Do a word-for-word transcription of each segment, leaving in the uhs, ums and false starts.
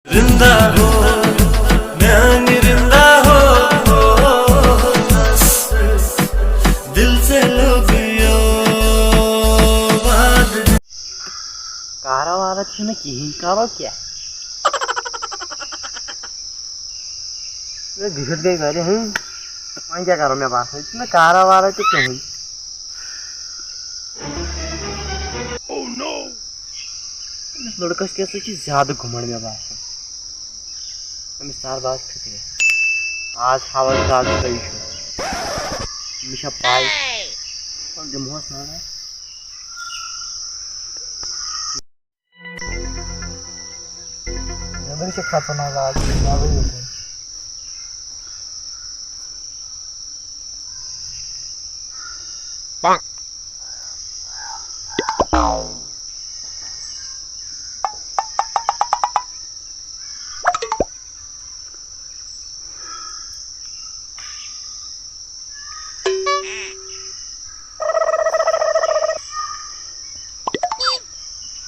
رندا ہو، میانہِ رندا ہو، دل سے لو گیا باد۔ کارا وارا چھُنہٕ کِہیٖنۍ، کرو کیٛاہ؟ ہے، بِہِتھ گٔے گرِ، ہٕنٛہ۔ وۄنۍ کیٛاہ کرو؟ مےٚ باسان، یہِ چھُنہٕ کارا وارا تہِ کِہیٖنۍ۔ أمِس لٔڑکَس کیٛاہ سا چھِ زیادٕ گُمنڈ مےٚ باسان۔ أمِس تار باز فِکرِ۔ آز ہاوَس دَگ کٔہۍ چھُ۔ مےٚ چھےٚ پَے۔ وَلہٕ دِمہوس نظر۔ نیٚبرٕ چھِ کھژان آز، آز چھِ نظرٕے یوت۔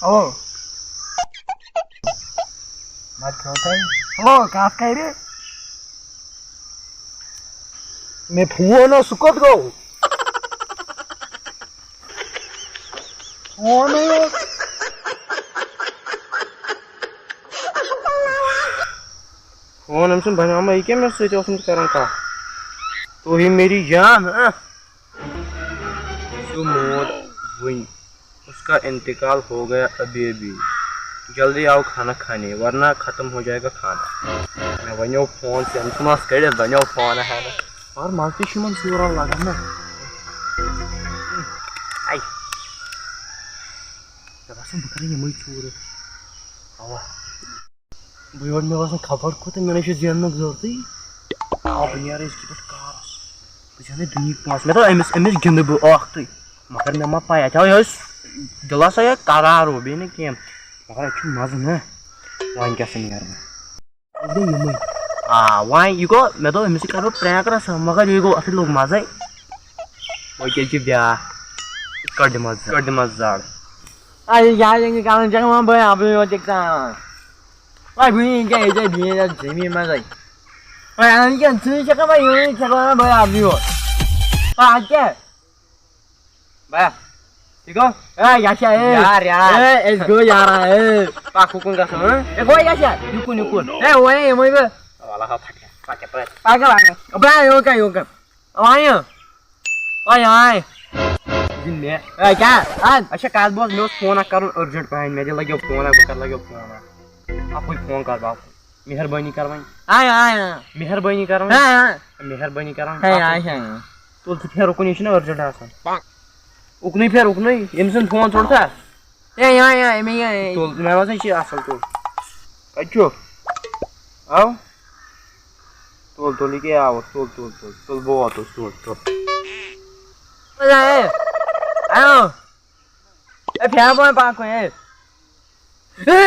او۔ نتہٕ کھیوٚو تۄہہِ۔ او، کتھ کرِ؟ مےٚ فون اوس، سُہ کوٚت گوٚو؟ فونٕے اوس۔ فون أمۍ سُنٛد بنیومُت، یہِ کیٛاہ مےٚ سۭتۍ اوسمُت کران کتھ؟ تو ہی میری جان، اہ۔ سُہ موٗد وٕنۍ۔ اس کا انتقال ہو گیا ابھی ابھی۔ جلدی آؤ کھانا کھانے، ورنہ ختم ہو جائے گا کھانا۔ مےٚ وَنیو فون، سِم چھُم آز کٔڑِتھ، بَنیو فون اَہَن۔ مگر مَزٕ تہِ چھُ یِمَن ژوٗرَن لَگان نا۔ اَے۔ مےٚ باسان، بہٕ کَرٕ یِمَے ژوٗرٕ۔ اَوا۔ بہٕ یورٕ، مےٚ باسان، خبر کوٗتاہ، مےٚ نَے چھُ زیننُک ضوٚرتھٕے۔ آ، بہٕ نیرٕ أزکہِ پٮ۪ٹھ کارَس۔ بہٕ زینَے دُنیہٕکۍ پونٛسہٕ۔ مےٚ دوٚپ أمِس، أمِس گِنٛدٕ بہٕ اَکھ تُے۔ مگر مےٚ ما پَے، اَتہِ آو یِہوٚے دِلَس آو یِہوٚے قرار ہیوٗ، بیٚیہِ نہٕ کینٛہہ۔ مگر اَتہِ چھُ مَزٕ نا۔ وۄنۍ کیٛاہ سا نیرٕ بہٕ؟ اَتہِ گٔے یِمَے۔ آ، وۄنۍ یہِ گوٚو، مےٚ دوٚپ أمِس سۭتۍ کَرٕ بہٕ prank رَژھا، مگر یہِ گوٚو، اَتھ لوٚگ مَزَے۔ وۄنۍ کیٛاہ چھِ بیٛاکھ؟ کٔڑ دِمَس زَ-، کٔڑ دِمَس زَر۔ اَے، یہِ کیٛاہ چھِ کَران؟ ژےٚ کَمَن بٲے اَپزُے یوت چھَکھ ژٕ اَنان؟ وۄنۍ بہٕ یہِ کیٛاہ ییٚتہِ بِہِتھ یَتھ زٔمیٖن منٛزَے؟ وۄنۍ اَنان کیٛاہ؟ ژٕے چھَکھ وۄنۍ یِوان، ژےٚ کَمَن بٲے اَپزُے یوت؟ وۄنۍ اَتھ کیٛاہ؟ بیا، ٹھیٖک گوٚو؟ اے، یہِ چھا، اے؟ یار، یار۔ اے، أسۍ گوٚو یارا، اے۔ پَکھ ہُکُن گژھو، ہہ؟ اے، گوٚو یہِ چھا؟ یُکُن، یُکُن۔ اے، وۄنۍ یِمَے بہٕ۔ وَلہٕ ہا پھَٹہِ، پھَٹہِ، پھَٹہِ۔ پَکھ، پَکھ۔ بیا، یوکا، یوکا۔ وۄنۍ۔ وۄنۍ، وۄنۍ۔ یہِ مےٚ۔ اے، کیٛاہ؟ اَد۔ اچھا، کَتھ بوز، مےٚ اوس فون اَکھ کَرُن urgent پَہَن، مےٚ دِ لَگیو فون اَکھ، بہٕ کَرٕ لَگیو فون اَکھ۔ اَکُے فون کَر بہٕ اَکُے۔ مہربٲنی کر وۄنۍ۔ آیا، آیا۔ مہربٲنی کر وۄنۍ۔ آیا۔ مہربٲنی کر وۄنۍ۔ ہے، اَکُے۔ آیا، آیا۔ تُل ژٕ پھیر اُکُن، یہِ چھُنہٕ urgent آسان۔ اُکنُے پھیر، اُکنُے۔ أمۍ سُنٛد فون ژوٚٹ ژےٚ؟ ہے، یا، یا، أمۍ، یا، یا۔ تُل، مےٚ باسان، یہِ چھُ اَصٕل، تُل۔ کَتہِ چھُ؟ آو؟ تُل، تُل، یہِ کیٛاہ آوُس؟ تُل، تُل، تُل، تُل، بہٕ ووتُس، تُل، تُل۔ ہے، آو۔ اے، پھیٛار بۄن پکُن، اے۔ اے۔ اے،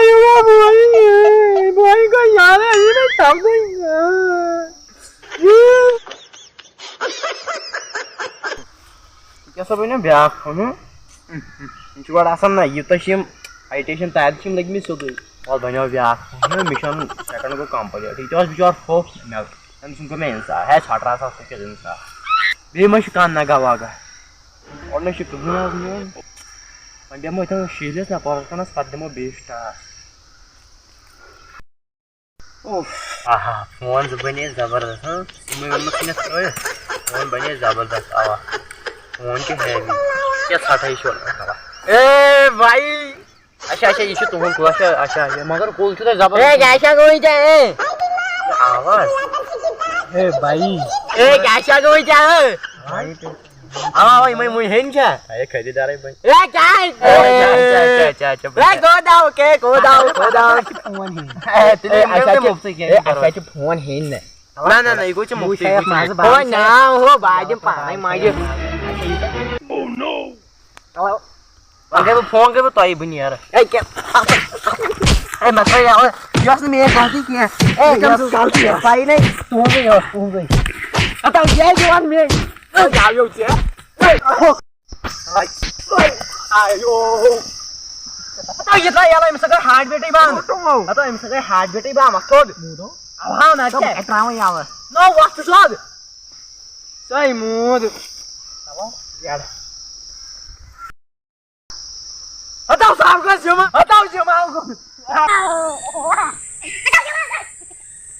یہِ گوٚو بۄن، اے، بۄن گوٚو یارٕ، یہِ نہٕ سپدٕے۔ یہِ کیٛاہ سا بنیو بیٛاکھ فون، ہُہ؟ یِم چھِ گۄڈٕ آسان نہ، یوٗتاہ چھِ یِم high tension تارِ چھِ یِم لٔگۍ مٕتۍ سیوٚدُے۔ وَلہٕ بنیو بیٛاکھ فون، ہُہ، مےٚ چھُ اَنُن second گوٚو complete۔ یہِ تہِ اوس بِچور پھوٚپھ، مےٚ، أمۍ سُنٛد کوٚر مےٚ اِنصاف، ہے، ژھۄٹہٕ رَژھا، ژٕ کیٛاہ اِنصاف؟ بیٚیہِ ما چھُ کانٛہہ نگا وگا؟ گۄڈٕ نہ چھُ کٕہٕنۍ آز میون۔ وۄنۍ دِمو یِتھَے کٔنۍ شیٖرِتھ نہ، پَگاہ کَنَس، پَتہٕ دِمو بیٚیِس ٹاس۔ اوف۔ آہا، فون زٕ بَنے زبردست، ہاں؟ یِمَے ووٚنمُت چھُ مےٚ ترٛٲیِتھ۔ فون بَنے زبردست، اَوا۔ فون چھُ heavy۔ کیٛاہ ژھَٹھَے چھُ؟ اے بھائی! اچھا، اچھا، یہِ چھُ تُہُنٛد کُل، اچھا، اچھا، اچھا، مگر کُل چھُ تۄہہِ زبردست۔ اے، کیٛاہ چھا گوٚمُت ژےٚ، اے؟ آواز۔ اے بھائی۔ اے، کیٛاہ چھا گوٚمُت ژےٚ، اے؟ بھائی تہِ۔ اوا، اوا، یِمے وُنہِ ہیٚنۍ چھا؟ اے، خریدارے بٔنۍ۔ اے، کیٛاہ؟ اے، اچھا، اچھا، اچھا، اچھا، اچھا، اے، گوٚو دَو، کے، گوٚو دَو، گوٚو دَو۔ اَسہِ چھِ فون ہیٚنۍ۔ اے، تیٚلہِ اے، یِم اَسہِ کَمہِ حظ چھِ، موقعہٕ کینٛہہ اے، اَسہِ کَرو؟ حظ چھِ فون ہیٚنۍ نہ۔ نہ، نہ، نہ، یہِ گوٚو ژےٚ مُفتٕے، یہِ گوٚو ژےٚ مُفتٕے۔ ہو، نہ، ہو، بہٕ دِمہٕ پانے مَجہِ۔ اگر بہٕ فون کَرٕ، بہٕ تۄہہِ، بہٕ نیرٕ۔ اے، کیٛاہ؟ اے، مےٚ تھٲے یَوٕ، یہِ ٲس نہٕ میٛٲنۍ غلطی کینٛہہ۔ اے، یہِ کَم یہِ ٲس سٕنٛز غلطی ٲس؟ پَیی نَے، تُہٕنٛزٕے ٲس، تُہٕنٛزٕے۔ اَتھ آو یہِ دِوان مےٚ۔ اے، یاو یو ژےٚ۔ اے، آیو۔ ہتو یہِ درٛاو یَلہٕ، أمِس ہا گٔے ہارٹ بیٹٕے بنٛد۔ ہتو أمِس ہا گٔے ہارٹ بیٹٕے بنٛد، وۄتھ تھوٚد۔ موٗدو۔ اَوا، نہ کیٛاہ؟ ترٛاوان یَلہٕ۔ نہ، وۄتھ ژٕ تھوٚد۔ سۄے موٗد۔ اَوا، یَلہٕ۔ ہتو صاحب گوٚو جمعہ، ہتو جمعہ گوٚو۔